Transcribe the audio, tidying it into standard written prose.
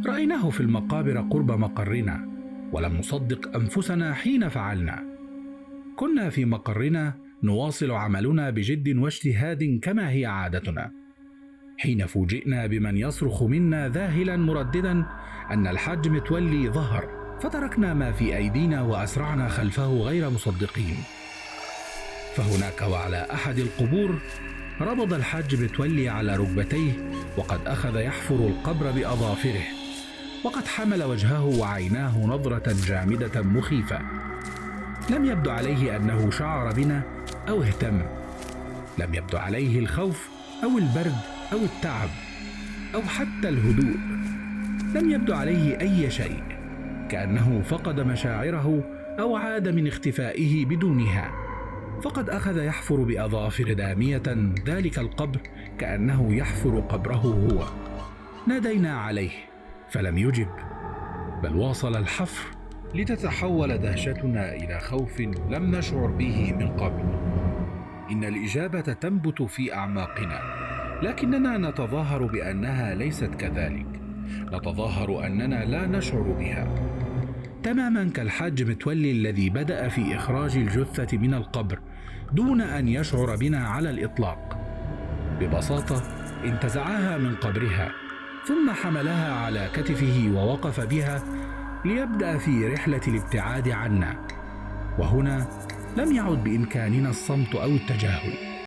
رأيناه في المقابر قرب مقرنا، ولم نصدق أنفسنا حين فعلنا. كنا في مقرنا نواصل عملنا بجد واجتهاد كما هي عادتنا، حين فوجئنا بمن يصرخ منا ذاهلا مرددا أن الحاج متولي ظهر، فتركنا ما في أيدينا وأسرعنا خلفه غير مصدقين. فهناك وعلى أحد القبور ربض الحاج متولي على ركبتيه، وقد أخذ يحفر القبر بأظافره، وقد حمل وجهه وعيناه نظرة جامدة مخيفة. لم يبدو عليه أنه شعر بنا أو اهتم، لم يبدو عليه الخوف أو البرد أو التعب أو حتى الهدوء، لم يبدو عليه أي شيء، كأنه فقد مشاعره أو عاد من اختفائه بدونها. فقد أخذ يحفر بأظافر دامية ذلك القبر كأنه يحفر قبره هو. نادينا عليه فلم يجب، بل واصل الحفر لتتحول دهشتنا إلى خوف لم نشعر به من قبل. إن الإجابة تنبت في أعماقنا، لكننا نتظاهر بأنها ليست كذلك، نتظاهر أننا لا نشعر بها، تماما كالحاج متولي الذي بدأ في إخراج الجثة من القبر دون أن يشعر بنا على الإطلاق. ببساطة انتزعها من قبرها ثم حملها على كتفه ووقف بها ليبدأ في رحلة الابتعاد عنا. وهنا لم يعد بإمكاننا الصمت أو التجاهل.